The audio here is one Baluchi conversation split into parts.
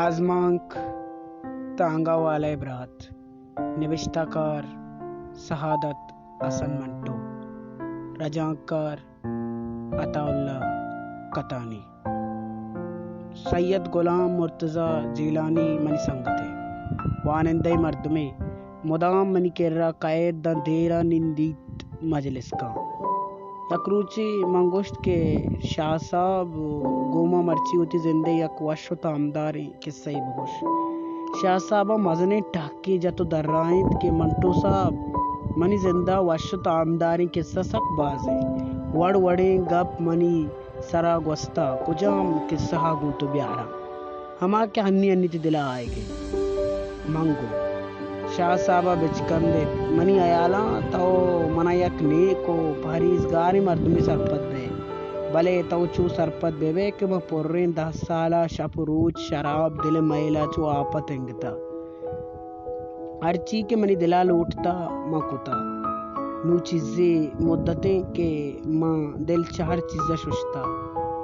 آزمانک تانگہ والئے برات۔ نبشتہ کار سہادت حسن منٹو۔ رجانکار عطا اللہ کتانی۔ سید غلام مرتضی جیلانی منی سنگتے، وانندہ مردمے، مدام منی کرا کئیت داں دیرا نندیت مجلسکاں۔ یک روچے من گوشت کہ شاہ صاحب گوں ما مرچی وتی زندے یک وش و تامداریں کسہ ئے بگوش۔ شاہ صاحب ء مزنیں ٹہکے جت و درائینت کہ منٹو صاحب، منی زندا وش و تامداریں کسہ سک باز انت۔ وڑ وڑیں گپ منی سرا گوستا، کجام کسہ ء گوں تو بیاراں؟ ہما کہ ہنی ہنی تی دل ء آئیگ ء۔ من گوں شاہ صاحب ء بچکندت، منی ہیالاں تو منا یک نیک و پہریزگاریں مردمے سرپد دئے، بلے تو چو سرپد بہ بئے کہ من پریں دہ سال ء شپ و روچ شراب دل ء مئیل ء چو آپ ء تنگتا۔ ہرچی کہ منی دل ء لوٹتا، من کتا۔ نوں چیزے مدتیں کہ من دل چہ ہر چیز ء ششتا،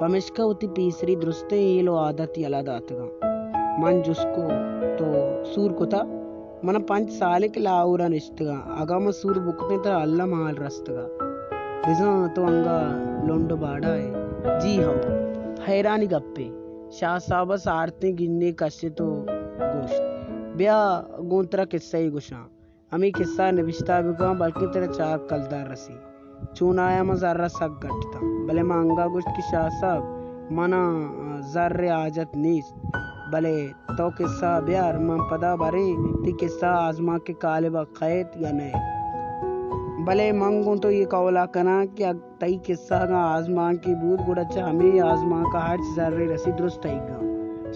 پمیشکا وتی پیسری درستیں ہیل و عادت یلہ داتگاں۔ من جست کو، تو سور کتا؟ من پنچ سالیں کہ لاہور ء نشتگاں، اگاں من سور بکتیں ترا الم حال رستگا۔ بزاں تو انگا لنڈ و باڑا ئے۔ جی ہو، حیرانی گپے۔ شاہ صاحب ء سارتیں گینے کشت و گوشت، بیا گوں ترا کسہ ئے گوشاں۔ ہمے کسہ ء نبشتہ بکن، بلکیں ترا چار کلدار رسی۔ چونایا من زر ء سک گٹتاں، بلے من انگا گوشت کہ شاہ صاحب، منا زر ء حاجت نیست، بلے تو کسہ ء بیار، من پدا بریں تئی کسہ ء آزمانک ء کالب ء کئیت یا نئے۔ بلے من گوں تو اے قول ء کناں کہ اگ تئی کسہ اگاں آزمانکے بوت، گڑا چہ ہمے آزمانک ء ہرچ زرے رسی درست تئیگاں۔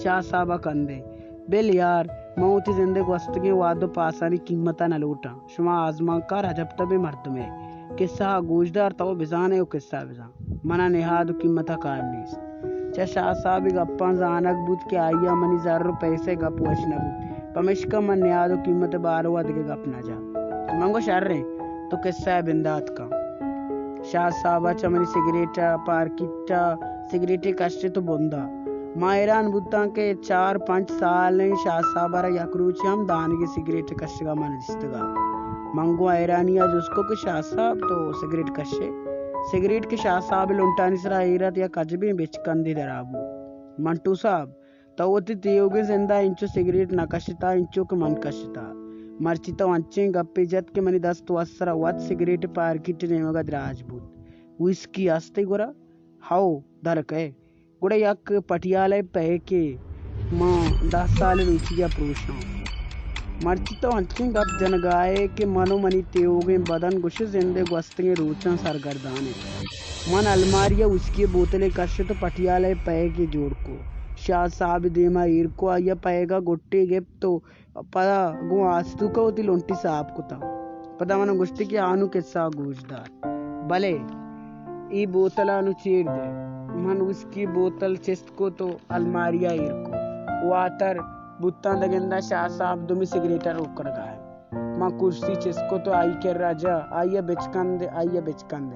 شاہ صاحب ء کندے، بل یار، من وتی زند ء گوستگیں وہد و پاسانی قیمت ء نہ لوٹاں۔ شما آزمانکار عجب تبیں مردمے۔ کسہ ء گوشدار، تو بزان ئے و کسہ بزان۔ من ء نہاد و قیمت ء کار نیست۔ چہ شاہ صاحب ء گپاں زانگ بوت کہ آئی ء منی زر و پیسہ ء گپ وش نہ بوت، پمیشکا من نہاد و قیمت ء بارو ء دگہ گپ نہ جت۔ من گوشت، شریں، تو کسہ ء بندات کن۔ شاہ صاحب ء چہ منی سگریٹ ء پارکیٹ ء سگریٹے کشت و بندا۔ ما حیران بوتاں کہ چار پنچ سالیں شاہ صاحب ء را یک روچے ہم دانگے سگریٹ کشگ ء من دیستگا۔ من گوں حیرانی ء جست کو کہ شاہ صاحب تو سگریٹ کشے؟ سگریٹ کہ شاہ صاحب ء لنٹانی سرا ایر ات، یک عجبیں بچکندے درا بوت۔ منٹو صاحب، تو وتی تیوگیں زندا انچو سگریٹ نہ کشتا انچو کہ من کشتا۔ مرچی تو انچیں گپے جت کہ منی دست وت سرا وت سگریٹ پارکیٹ نیمگا دراج بوت۔ ویسکی ہستے گڑا؟ ہئو، در کئے۔ گڑا یک پٹیالہ ء پیکے من دہ سال روچی ء پروشاں۔ مرچی تو انچیں گپ جنگا ئے کہ من و منی تیوگیں بدن گوشے زند ء گوستگیں روچاں سرگردان انت۔ من الماری ء ویسکی ء بوتلے کشت و پٹیالہ ء پیکے جوڑ کو۔ شاہ صاحب ء دیما ایر کو، آئی ء پیک ء گٹے گپت و پدا گوں آستونک ء وتی لنٹی ساپ کتاں۔ پدا من گوشتی کہ آنوں کسہ ء گوش دار۔ بلے اے بوتل ء نوں چیر دے۔ من ویسکی بوتل چست کت و الماری ء ایر کت۔ واتر بوتاں دگہ اندا شاہ صاحب دومی سگریٹ ء روک کنگا انت۔ من کرسی چست کت و آئی کرا جا، آئی ء بچکند، آئی ء بچکند۔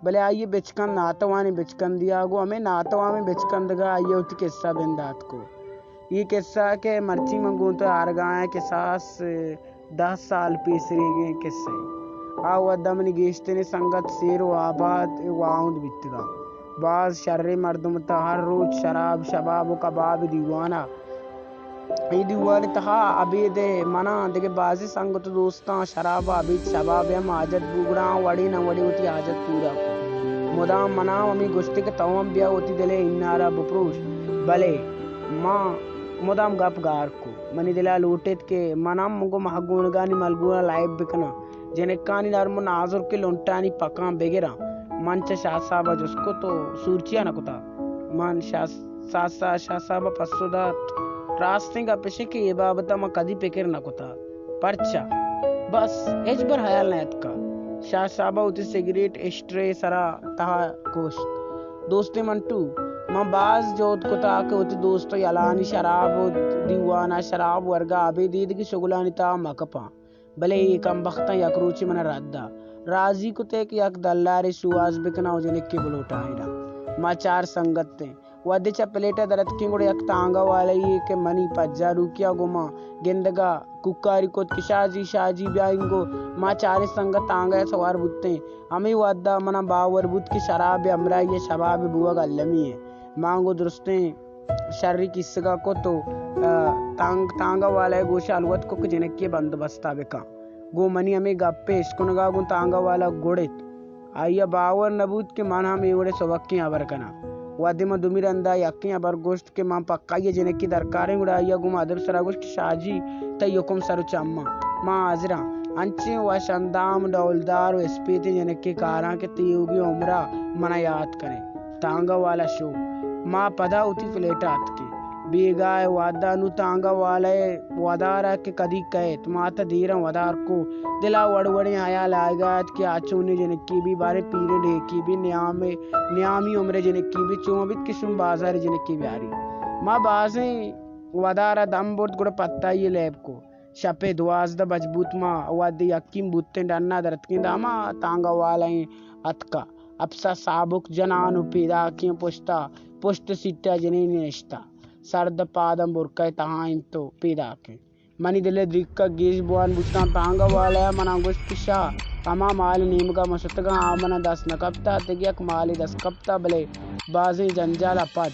بلے آئی ء بچکند ناتوانیں بچکندے ء گوں ہمے ناتوامیں بچکندگ ء آئی ء وتی کسہ بندات کت۔ اے کسہ کہ مرچی من گوں تو آرگا آں، کساس دہ سال پیسریگیں کسہ۔ آ وھد ء منی گیشتریں سنگت سیر و آباد ء واہند بیتگاں۔ باز شریں مردم اتاں، ہر روچ شراب، شباب و کباب ء دیوان ء۔ اے دیوان ء تہا ابید ء من ء دگہ بازیں سنگت و دوستاں شراب ء ابید شباب ء ہم حاجت بوت، گڑا آ وڑے نہ وڑے وتی حاجت پورا کت۔ مدام من ء ہمے گوشت کہ تو ہم بیا وتی دل ء انار ء بپروش، بلے من مدام گپ گار کت۔ منی دل ء لوٹ ایت کہ من ہم گوں مہگونگانی ملگون ء لائب بکناں، جنکانی نرم و نازرکیں لنٹانی پکاں بگراں۔ من چہ شاہ صاحب ء جست کت، تو سور چیا نہ کتگ؟ من شاہ، شاہ، شاہ، شاہ صاحب ء پسو دات، راستیں گپ اش انت کہ اے بابت ء من کدی پکر نہ کتگ۔ پرچا؟ بس، ہچبر ہیال نہ اتکگ۔ شاہ صاحب ء وتی سگریٹ اشٹرے سرا تہا کشت۔ دوستیں منٹو، من باز جہد کتگ کہ وتی دوست ء یلانی شراب ء دیوان ء شراب ورگ ء ابید ایدگہ شگلانی تہا مہ کپاں، بلے اے کمبختاں یک روچے من ء رد ء راضی کت ئے کہ یک دلارے شوہاز بکناں و جنکے بلوٹائیناں۔ ما چار سنگت ایں۔ وھدے چہ پلیٹ ءَ در اتکیں گڑا یک تانگہ والے یے کہ منی پجاروکی ءَ گوں ما گندگ ءَ کوکاری کت کہ شاہ جی، شاہ جی بیا انگو۔ ما چاریں سنگت تانگہ ءَ سوار بوتیں۔ ہمے وھد ءَ من ءَ باور بوت کہ شراب ءِ ہمراہی ءَ شباب ءِ بوگ المی انت۔ ما انگو درستیں شری کیسگ ءَ کت ءُ، آ، تانگ-، تانگہ والے ءِ گوش ءَ ہلوت کت کہ جنکے ءِ بندوبست ءَ بکن۔ گوں منی ہمے گپ ءِ اشکنگ ءَ گوں تانگہ والا گڑت۔ آئی ءَ باور نہ بوت کہ من ہم اے وڑیں سبکیں ہبر کناں۔ وھدے من دومی رند ءَ یکیں ہبر گوشت کہ من پکائی ءَ جنکے درکار ایں، گڑا آئی ءَ گوں ما ادب سرا گوشت کہ شاہ جی، تئی حکم سر ءُ چماں، ما حاضر آں۔ انچیں وش اندام، ڈولدار ءُ اسپیتیں جنکے کاراں کہ تیوگیں عمر ءَ من ءَ یات کن ئے۔ تانگہ والا شو۔ ما پدا وتی فلیٹ ءَ اتکیں۔ بیگاہ ءِ وھد ءَ نوں تانگہ والہ ءِ ودار ءَ کہ کدی کئیت، ما تہ دیراں ودار کو۔ دل ءَ وڑ وڑیں ہیال آیگ ءَ ات کہ آ چونیں جنکے بی، باریں پیریں ڈیکے بی، نیام ءِ، نیامی عمر ءِ جنکے بی، چو مہ بیت کہ شوم بازار ءِ جنکے بیاری۔ ما بازیں ودار ءَ دم برت گڑا پتائی ءَ لیب کو۔ شپ ءِ دوازدہ بج بوت، ما وھدے یکیم بوتیں ڈن ءَ در اتکیں داں ہما تانگہ والہ ایں اتکا۔ اپس ءَ سابک جنان ءُ پیداکیں پشت ءَ، پشت سیٹ ءَ جنینے نشتہ۔ سرد پاداں برقع ءِ تہا انت ءُ پیداکیں۔ منی دل ءِ دریکگ گیش بوان بوتاں۔ تانگہ والہ ءَ من ءَ گوشت کہ شاہ، ہما مال ءِ نیمگ ءَ من شتگاں، آ من ءَ دست نہ کپتہ، دگہ یک مالے دست کپتہ، بلے بازیں جنجال ءَ پد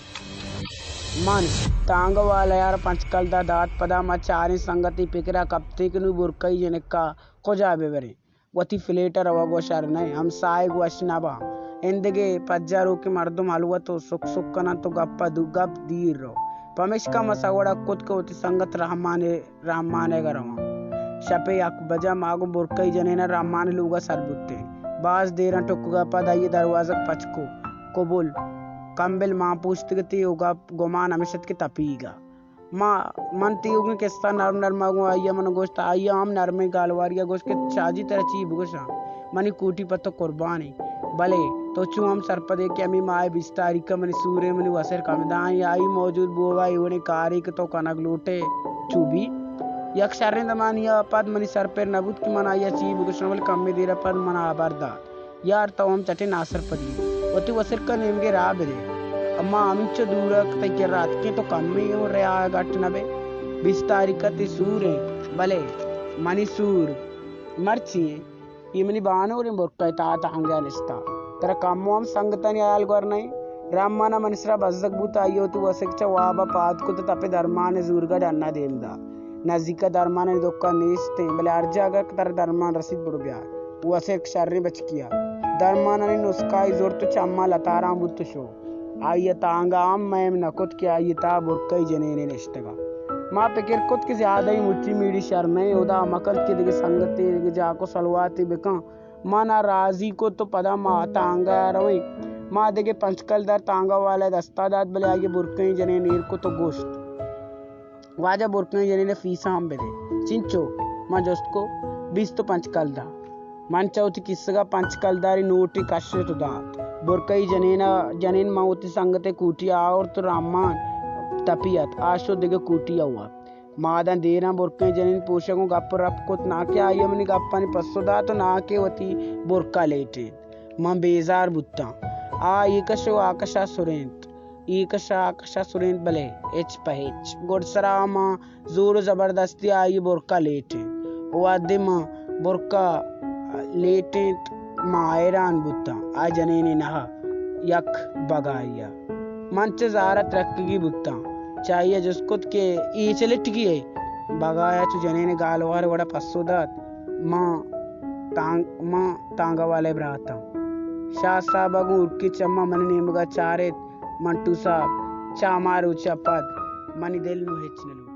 من تانگہ والہ ءَ را پنچ کلدار دات۔ پدا ما چاریں سنگت اے پکر ءَ کپتیں کہ نوں برقعی جنک ءَ کجا بہ بریں؟ وتی فلیٹ ءَ روگ وَ شر نہ اِنت، ہمساہگ وش نہ باں۔ ایندگہ پجاروکیں مردم ہلوت ءُ سک سک کن اَنت ءُ گپ ءَ دو گپ دیر رو۔ پمیشکا ما سوڑگ کت کہ وتی سنگت رحمان ءَ، رحمان ءِ گا رواں۔ شپ ءِ یک بجہ ما گوں برکئی جنین ءَ رحمان ءِ لوگ ءَ سر بوتیں۔ باز دیراں ٹکگ ءَ پد آئی ءَ دروازگ پچ کو۔ کبل، کمبل مان پوشتگ اتی ءُ گپ گمان ہمیش اَت کہ تپیگ ءَ۔ ما، من تیوگیں کسہ نرم نرم ءَ گوں آئی ءَ من گوشت، آئی ءَ ہم نرمیں گالواری ءَ گوشت کہ شاہ جی ترا چی بگوشاں، منی کوٹی پہ تو قربان اِنت، بلے تو چو ہم سرپد ئے کہ ہمے ماہ ءِ بیست تاریخ ءَ منی سور ءَ منی وسرک ہمدا اِنت، آئی ءِ موجود بوگ ءَ اے وڑیں کارے کہ تو کنگ لوٹ ئے چو بی۔ یک شریں دمانے ءَ پد منی سر پر نہ بوت کہ من آئی ءَ چی بگوشاں، بلے کمے دیر ءَ پد من ءَ ہبر دات۔ یار، تو ہم چٹیں ناسرپدی ئے۔ وتی وسرک ءَ نیمگ ءَ راہ بدے۔ اما ہمینچو دور ءَ کہ تئی کرا اتکیں تو کمے اوں ریا ءَ گٹ نہ بئے۔ بیست تاریخ ءَ تئی سور اِنت، بلے منی سور مرچی اِنت۔ اے منی بانوریں برکہ ءِ تہا تہنگ ءَ نشتہ۔ ترا کمو ہم سنگتانی ہیال گور نہ اِنت۔ رحمان ءَ منی سرا بزگ بوت، آئی ءَ وتی وسرک چہ واب ءَ پاد کت ءُ تپ ءَ درمان ءِ زورگ ءَ ڈن ءَ دیم دات۔ نزیک ءَ درمانانی دکان نیست اِنت، بلے ہر جاگہ کہ ترا درمان رسیت، برو بیار۔ وسرک شریں بچکے ءَ درمانانی نسخہ ءَ زرت ءُ چماں لتاراں بوت ءُ شو۔ آئی ءَ تانگہ ہم میم نہ کت کہ آئی ءِ تہا برکئی جنینے نشتگ اَت۔ ما پکر کت کہ زیادہ ای مٹی میڑی شر نہ اِنت، ہدا مہ کنت کہ دگہ سنگتے، دگہ جاک ءُ سلواتے بکن۔ من ءَ راضی کت ءُ پدا ما تانگہ ءَ رویں۔ ما دگہ پنچ کلدار تانگہ والا ءِ دست ءَ دات، بلے آئی ءَ برکئیں جنین ایر کت ءُ گوشت، واجہ، برکئیں جنین ءِ فیس ءَ ہم بدے۔ چنچو؟ من جست کو۔ بیست ءُ پنچ کلدار۔ من چہ وتی کیسگ ءَ پنچ کلداری نوٹے کشت ءُ دات۔ برکئی جنین ءَ، جنین من وتی سنگت ءِ کوٹی ءَ آورت ءُ رحمان تپی اَت۔ آ شت دگہ کوٹی ءَ وپت۔ ما داں دیراں برکیں جنین پوشگ ءُ گپ ءُ رپ کت، ناں کہ آئی ءَ منی گپانی پسو دات ءُ ناں کہ وتی برکا لیٹینت۔ من بیزار بوتاں۔ آ اے کش ءُ آ کش ءَ سرینت، اے کش ءُ آ کش ءَ سرینت، بلے ہچ پہ ہچ۔ گڈسرا ما زور ءُ زبردستی ءَ آئی ءِ برکا لیٹینت۔ وہدے ما برکا لیٹینت، ما حیران بوتاں۔ آ جنینے نہ، یک بگائی ءَ۔ من چہ زار ءَ ترکگی بوتاں۔ چہ آئی ءَ جست کت کہ اے چہ لٹگی ئے؟ بگایا چو جنین ءِ گالوار ءِ وڑ ءَ پسو دات، من تانگ-، من تانگہ والہ ءِ برات آں۔ شاہ صاحب ءَ گوں ہورکیں چماں منی نیمگ ءَ چارت۔ منٹو صاحب، چہ ہما روچ ءَ پد منی دل نوں ہچ نہ لوٹ۔